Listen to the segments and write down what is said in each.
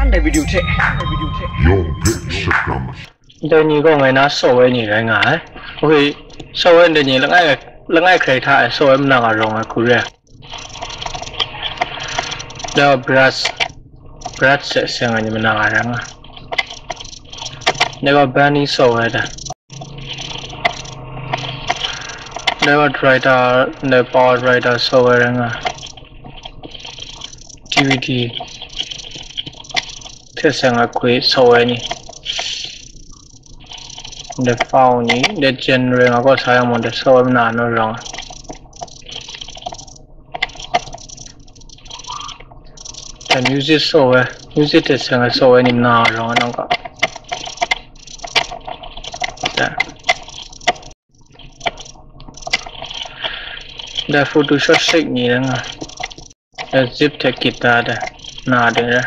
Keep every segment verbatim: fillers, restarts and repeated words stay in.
Anhte video hte, video hte. Yawng hpe shakram. Dai ni gaw ngai na software ni rai nga ai. Okay, software dai ni langai, langai hkrai hta ai software muna nga rawng ai hku re. Dai gaw brush, brush se seng ai ni muna nga rai nga. Dai gaw burning software da. Dai gaw writer, dai power writer software rai nga. D V D hte seng ai hku software ni, the file ni, the genre nga kaw sa yang mung the software muna nu rawng. The music software, music hte seng ai software ni muna rawng nang ka. The Photoshop shake ni rawng. The zip hte guitar de na ding re.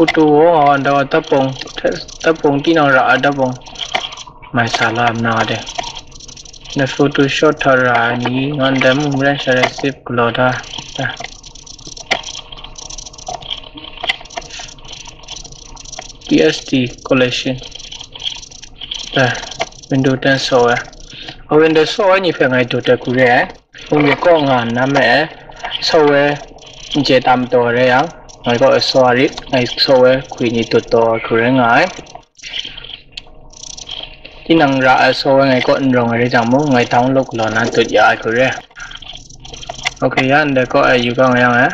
Photo wo nga wan da wa tapung, tapung tinang ra a tapung. Mai sa la na de. The Photoshop hta ra ni ngan da mu mren sha re zip galaw da. Da. P S D collection. Da. Window ten software. A Window software ni hpe ngai dut ai hku re ai. Hpung de kaw nga na me ai. Software n chye tam taw re yang, ngai kaw ai sorry, ngai software hkwi ni dut taw ai hku rai nga ai. Tinang ra ai software ngai kaw n rawng ai rai jang mung, ngai download galaw na dut ya ai hku re. Okay, ya ndai kaw ai yu kang yang ai.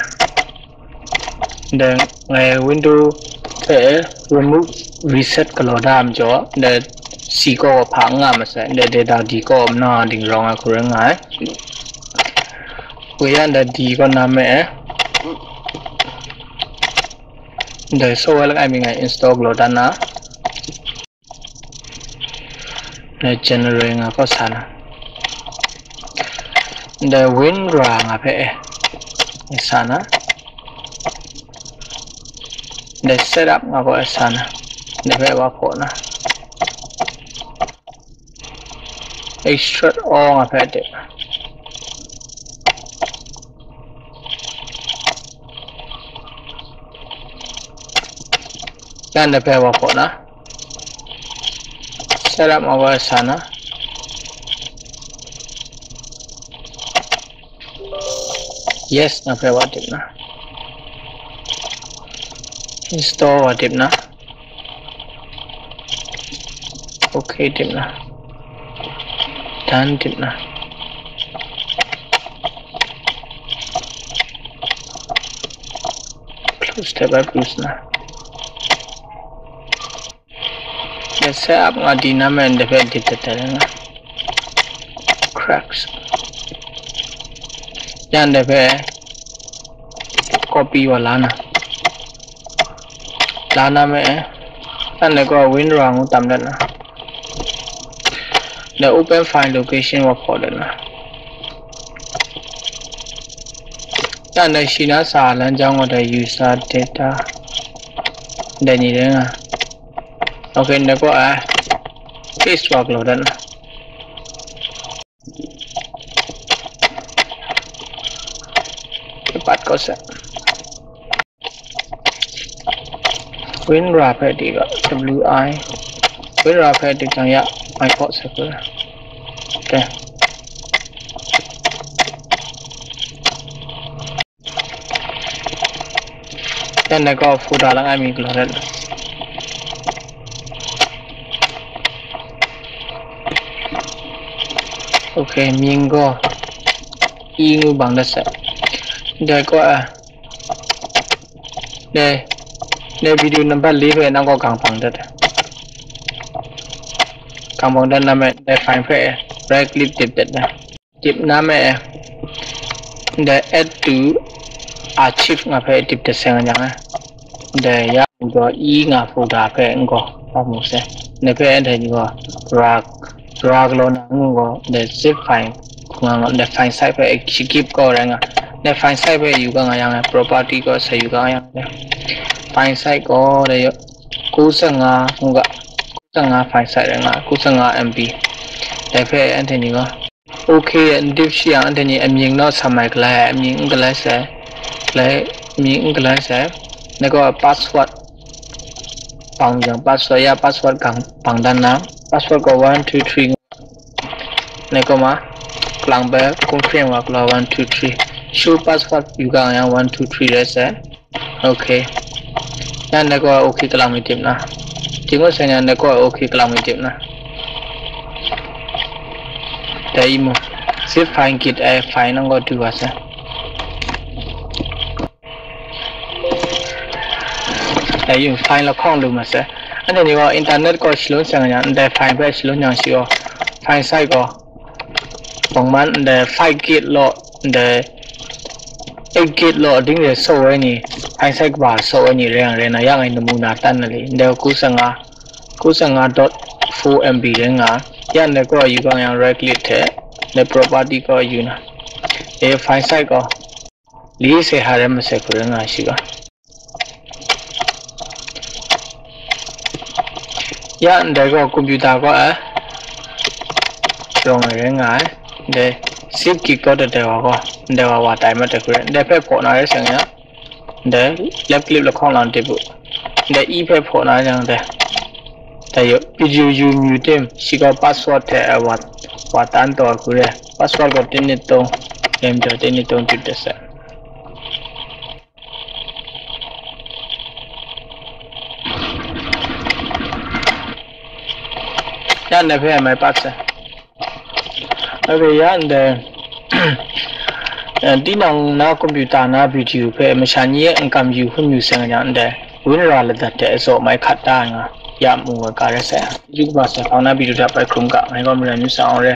Then ngai window hte remove reset galaw da ai majaw, ndai C kaw hpa n nga masai, ndai data D kaw mna ding rawng ai hku rai nga ai. Woi ya ndai D kaw na me ai. Ndai software langai mi ngai install galaw da na. Ndai general nga kaw sa na. Ndai WinRAR nga hpe e. Sa na. Ndai setup nga kaw e sa na. Ndai hpe wa hpaw na. Extract all nga hpe de. Yan de hpe wa hpaw na. Setup nga wa sa na. Yes nga hpe wa dip na. Install wa dip na. Okay dip na. Done dip na. Close tab a close na. Ndai setup nga di na me ndai hpe dip dat dat na. Cracks. Yan ndai hpe copy wa la na. La na me e. Yan ndai gaw WinRAR ngu tam dat na. Ndai open file location wa hpaw dat na. Yan ndai shi na sa lan jang wa dai user data. Ndai ni rai nga. Okay, ndai gaw ai. Paste wa galaw dat na. Pat kaw sa. WinRAR hpe di ga, W I. WinRAR hpe di jang ya, mai kaw sa hku. Okay. Yan dai gaw folder langai mi galaw let. Okay, mying gaw i ngu bang dat sai. Dai gaw a. Dai, dai video number le hpe nang gaw gang bang dat. Gang bang dat na me, dai file hpe right click dip dat da. Dip na me, ndai add to archive nga hpe dip dat seng a yang e. Ndai ya gaw i nga folder hpe n gaw, wa mu se. Ndai hpe ndai ni gaw ra, ra galaw na ngu gaw, ndai zip file hku nga gaw, ndai file size hpe shakip gaw rai nga. Ndai file size hpe yu ga nga yang e, property gaw sa yu ga nga yang e. File size gaw dai ku sa nga ngu ga, ku sa nga file size rai nga, ku sa nga M B. Dai hpe anhte ni gaw, okay, n dip shi yang, anhte ni amying naw sa mai galai, amying n galai sai, Galai, mi n galai sai. Nai gaw password bang yang password ya password gang bang dan na. Password gaw one two three. Nai gaw ma, kalang bai confirm wa kala one two three. Show password yu gang yang one two three rai sai. Okay. Yan nai gaw okay kalang mi tim na. Tim gaw sai yan nai gaw okay kalang mi tim na. Dai i mu. Zip file git ai file nang gaw du wa sai. Dai yung file lahkawng lu ma sai. Anhte ni gaw internet gaw shalun sai nga yang, ndai file bai shalun yang shi gaw, file site gaw, bang man ndai five gig law, ndai eight gig law ding de saw ai ni, file site kaba saw ai ni rai yang rai na, yang ai namuna tan na li, ndai ku sa nga, ku sa nga dot four M B rai nga, yan ndai gaw yu gang yang right click hte, ndai property gaw yu na. E file site gaw, li se ha rai masai hku rai nga shi gaw. Ya ndai gaw computer gaw a shawng ai rai nga ai. Ndai zip git gaw dai wa gaw, ndai wa wa tai mat ai hku rai. Ndai hpe hpaw na rai sai nga. Ndai left click lahkawng lang dip u. Ndai i hpe hpaw na yang dai. Dai yu, video yu myu tim, shi gaw password hte ai wa, wa tan taw ai hku rai. Password gaw tinit tong, lemjaw tinit tong jut dat sai. Ya ndai hpe mai pat sai. Ok, ya ndai, eh, tinang na computer na video hpe masha ni e n kam yu hkun yu seng yang ndai, win ra ladat hte azaw mai hkat da nga, ya mu ai ga rai sai. Yu kaba sai hpang na video hta bai hkrum ga, ngai gaw maren yu sa awng re.